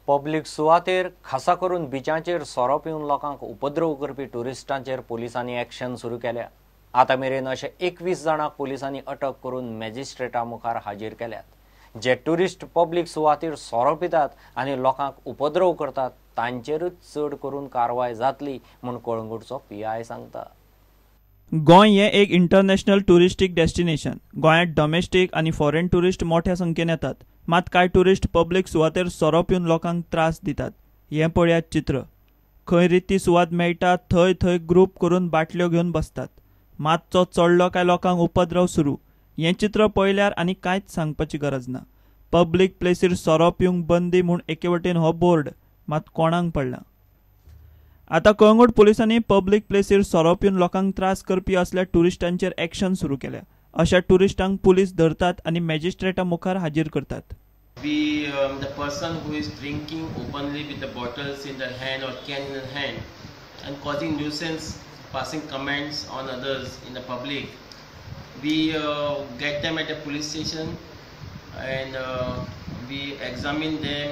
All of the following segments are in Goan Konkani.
पब्लीक सुवातेर खासा करून बिचांचेर सोरो पिवन लोकांक उपद्रव करपी ट्युरिस्टांचेर पोलिसांनी एक्शन सुरू केल्या. आतां मेरेन अशे 21 जाणांक पोलिसांनी अटक करून मॅजिस्ट्रेटा मुखार हाजीर केल्यात. जे ट्युरिस्ट पब्लीक सुवातेर सोरो पितात आनी लोकांक उपद्रव करतात तांचेरूच चड करून कारवाय जातली म्हूण कळंगूटचो पीआय सांगता. गोंय हें एक इंटरनॅशनल ट्युरिस्टीक डेस्टिनेशन. गोंयांत डॉमेस्टीक आनी फॉरेन ट्युरिस्ट मोठ्या संख्येन येतात. मात कांय ट्युरिस्ट पब्लीक सुवातेर सोरो पिवन लोकांक त्रास दितात. हें पळयात चित्र. खंय रिती सुवात मेळटा थंय थंय ग्रूप करून बाटल्यो घेवन बसतात. मातसो चडलो काय लोकांक उपद्रव सुरू. हें चित्र पळयल्यार आनी कांयच सांगपाची गरज ना. पब्लीक प्लेसीर सोरो पिवंक बंदी म्हूण एके वटेन हो बोर्ड मात कोणाक पडला. आतां कळंगूट पोलिसांनी पब्लीक प्लेसीर सोरो पिवन लोकांक त्रास करपी असल्या ट्युरिस्टांचेर एक्शन सुरू केल्या. अशा ट्युरिस्टांक पुलीस धरतात आनी मॅजिस्ट्रेटा मुखार हाजीर करतात. We the person who is drinking openly with the bottles in their hand or can in their hand and causing nuisance, passing comments on others in the public, we get them at a police station and we examine them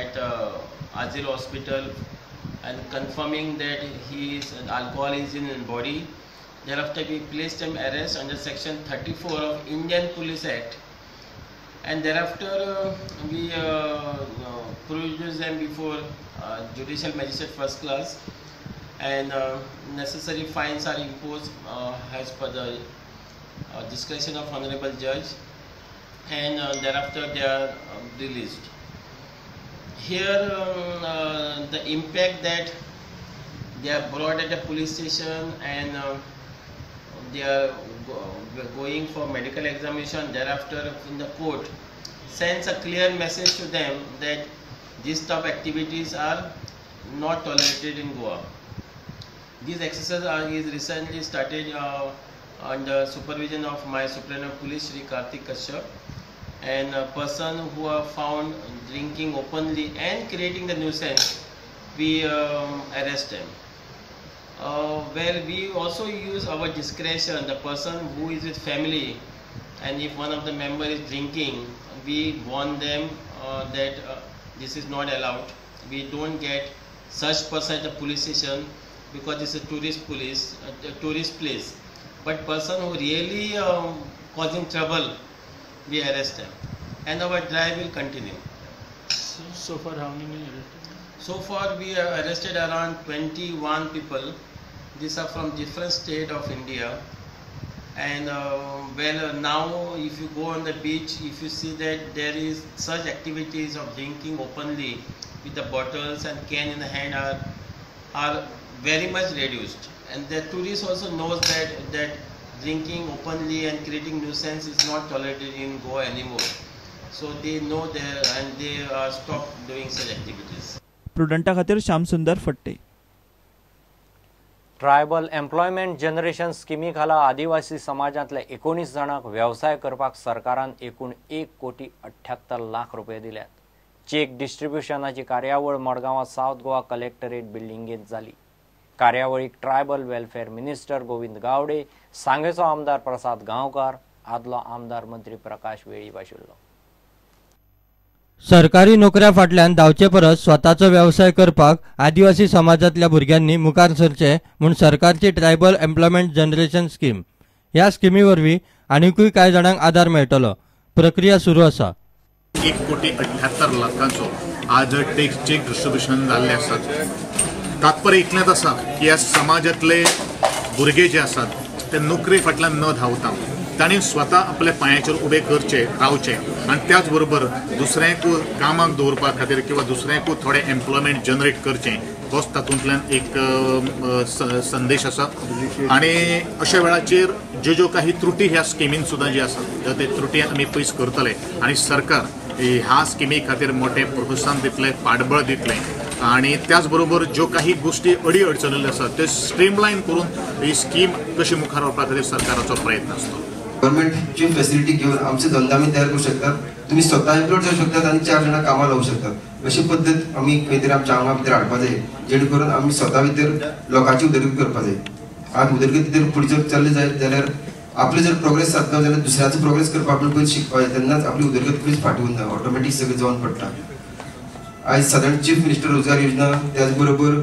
at Azil Hospital and confirming that he is alcohol is in his body. Thereafter we place them arrest under section 34 of Indian Police Act, and thereafter we produce them before judicial magistrate first class, and necessary fines are imposed as per the discretion of honorable judge, and thereafter they are released. Here the impact that they are brought at the police station and they are going for medical examination, thereafter in the court sends a clear message to them that these type of activities are not tolerated in Goa. These exercises is recently started under supervision of my Superintendent of Police Shri Kartik Kashyap, and a person who are found drinking openly and creating the nuisance, we arrest them. Well, we also use our discretion. The person who is with family, and if one of the member is drinking, we warn them that this is not allowed. We don't get such person at the police station because it's a tourist police, a tourist place. But person who really causing trouble, we arrest them, and our drive will continue. So far, how many arrested? So far, we have arrested around 21 people. These are from different state of India. And well, now if you go on the beach, if you see that there is such activities of drinking openly with the bottles and can in the hand are very much reduced. And the tourists also knows that drinking openly and creating nuisance is not tolerated in Goa anymore. So they know there and they stop doing such activities. Prudenta खातीर Shyamsundar Phadte. Tribal employment generation स्किमी खाला आदिवासी समाजांतल्या 19 जाणांक वेवसाय करपाक सरकारान एकूण 1,78,00,000 रुपये दिल्यात. चेक डिस्ट्रिब्युशनाची कार्यावळ मडगांवां सावथ गोवा कलेक्टरेट बिल्डिंगेंत जाली. कार्यावळीक tribal welfare minister Govind Gawde, सांगेचो आमदार प्रसाद गांवकार, आदलो आमदार मंत्री प्रकाश वेळीप आशिल्लो. सरकारी नोकऱ्या फाटल्यान धांवचे परस स्वताचो वेवसाय करपाक आदिवासी समाजांतल्या भुरग्यांनी मुखार सरचें म्हूण सरकारची ट्रायबल एम्प्लॉयमेंट जनरेशन स्कीम. ह्या स्किमी वरवीं आनिकूय कांय जाणांक आदार मेळटलो. प्रक्रिया सुरू आसा. 1,78,00,000 आज चेक डिस्ट्रिब्युशन जाल्लें आसा. तात्पर्य इतलेंच आसा की ह्या समाजांतले भुरगे जे आसात ते नोकरे फाटल्यान न धांवता तांणी स्वता आपल्या पांयाचेर उबे करचे रावचे आनी त्याच बरोबर दुसऱ्यांकूय कामाक दवरपा खातीर किंवा दुसऱ्यांकूय थोडें एम्प्लॉयमेंट जनरेट करचें होच तातूंतल्यान एक संदेश आसा. आनी अशा वेळाचेर ज्यो ज्यो काही त्रुटी ह्या स्किमीन सुद्दां जी आसात ते त्रुटी आमी पयस करतले आनी सरकार ह्या स्किमी खातीर मोठें प्रोत्साहन दितलें, पाठबळ दितलें आनी त्याच बरोबर ज्यो काही गोष्टी अडी अडचणिल्ल्यो आसात ते स्ट्रीमलायन करून ही स्कीम कशी मुखार व्हरपा खातीर सरकाराचो प्रयत्न आसता. गव्हर्नमेंटची फॅसिलिटी घेऊन आमचे धंदा आमी तयार करू शकतात. तुम्ही स्वतः एम्प्लॉयड जाऊ शकतात आणि 4 जाणां कामां लावू शकतात. अशी पद्दत आमी खंय तरी आमच्या आंगा भितर हाडपा जाय, जेणे करून आमी स्वता भितर लोकांची उदरगत करपा जाय. आज उदरगत जर फुडें जर चल्ले जायत जाल्यार आपले जर प्रोग्रेस जातलो जाल्यार दुसऱ्याचो प्रोग्रेस करपाक आपण पयलीं शिकपा जाय, तेन्नाच आपली उदरगत खंयच फाटीं उरना, ऑटोमॅटीक सगळें जावन पडटा. आयज सादारण चीफ मिनिस्टर रोजगार योजना त्याच बरोबर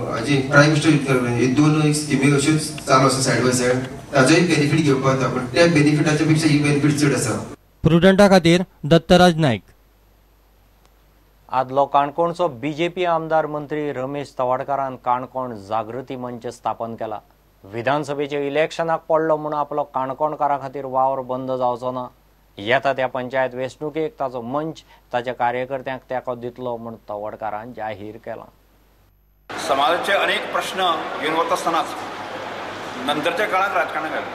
हाजी प्रायम मिनिस्टर रोजगार योजना हे 2 स्किमी अश्योच चालू आसा सायड बाय सायड, ताजोय बेनिफीट घेवपाक जाता, पण त्या बेनिफिटाच्या पेक्षा ही बेनिफीट चड आसा. प्रुडंटा खातीर दत्तराज नायक. आदलो काणकोणचो बीजेपी आमदार मंत्री रमेश तवडकारान काणकोण जागृती मंच स्थापन केला. विधानसभेच्या इलेक्शनाक पडलो म्हूण आपलो काणकोणकारां खातीर वावर बंद जावचो ना. येता त्या पंचायत वेंचणुकेक ताचो मंच ताच्या कार्यकर्त्यांक तेंको दितलो म्हूण तवडकारान जाहीर केला. समाजाचे अनेक प्रश्न घेवन वता आसतनाच नंतरच्या काळात राजकारणात आयलें,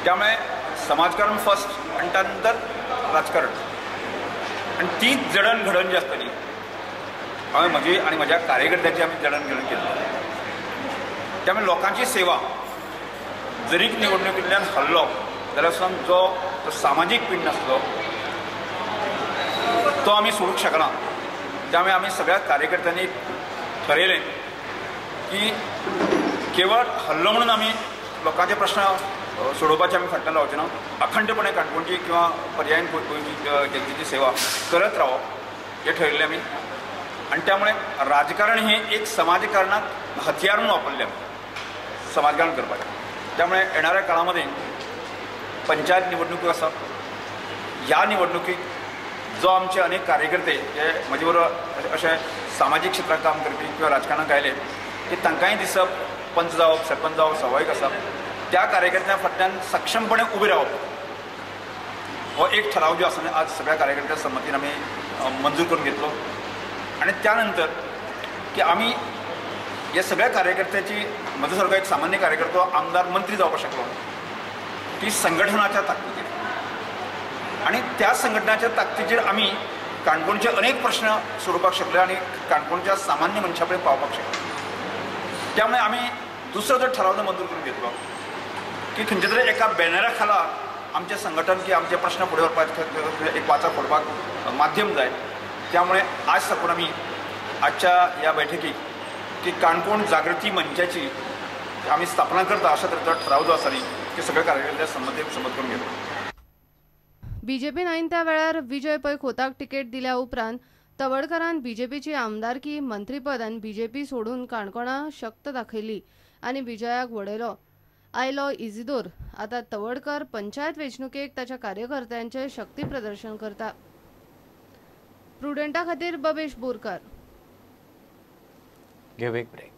त्यामुळे समाजकारण फर्स्ट आणि त्यानंतर राजकारण, आणि ती जडणघडण जी आसतली हांवें म्हजी आनी म्हज्या कार्यकर्त्याची आमी जडणघडण केली. त्यामुळे लोकांची सेवा जरी निवडणुकींतल्यान हल्लो जाल्यार सुद्दां जो सामाजीक पिंड आसलो तो आमी सोडूंक शकना. त्यामुळे आमी सगळ्या कार्यकर्त्यांनी ठरयलें की केवळ हल्लो म्हणून आमी लोकांचे प्रश्न सोडोवपाचे आमी फाटल्यान रावचे ना, अखंडपणे काणकोणची किंवा पर्यायन गोंयची जनतेची सेवा करत रावप हें ठरयल्लें आमी. आनी त्यामुळे राजकारण हें एक समाजकारणाक हत्यार म्हणून वापरलें आमी समाजकारण करपाचें. त्यामुळे येणाऱ्या काळामध्ये पंचायत निवडणुकी आसा, ह्या निवडणुकीक जो आमचे अनेक कार्यकर्ते जे म्हजे बरोबर अशे सामाजीक क्षेत्रांत काम करपी किंवा राजकारणाक आयले की तांकांय दिसप पंच जावप सरपंच जावप स्वाभावीक आसा, त्या कार्यकर्त्यां फाटल्यान सक्षमपणे उबे रावप हो एक ठराव जो आसा आज सगळ्या कार्यकर्त्यां संमतीन आमी मंजूर करून घेतलो. आनी त्या नंतर की आमी हे सगळ्या कार्यकर्त्याची म्हजो सारको एक सामान्य कार्यकर्तो आमदार मंत्री जावपाक शकलो ती संघटनाच्या ताकदीचेर, आनी त्या संघटनाच्या ताकदीचेर आमी काणकोणचे अनेक प्रश्न सोडोवपाक शकले आनी काणकोणच्या सामान्य मनशा कडेन पावपाक शकले. त्यामुळे आमी दुसरो जो ठराव जो मंजूर करून घेतलो की खंयच्या तरी एका बॅनरा खाला आमचें संघटन की आमचे प्रश्न फुडें व्हरपाक एक वाचा फोडपाक माध्यम जाय. त्यामुळे आज साकून आमी आजच्या ह्या बैठकीक की काणकोण जागृती मंचाची आमी स्थापना करता अशा तरेचो ठराव जो आसा न्ही की सगळ्या कार्यकर्त्या संमतीन संमत करून घेतलो. बीजेपीन ऐन त्या वेळार विजय पै खोताक तिकेट दिल्या उपरांत तवडकारान बीजेपीची आमदारकी मंत्रीपद आनी बीजेपी सोडून काणकोणा शक्त दाखयली आनी विजयाक वडयलो. आयलो इजिदोर. आतां तवडकर पंचायत वेंचणुकेक ताच्या कार्यकर्त्यांचे शक्ती प्रदर्शन करता. प्रुडंटा खातीर बबेश बोरकर. घेऊ एक ब्रेक.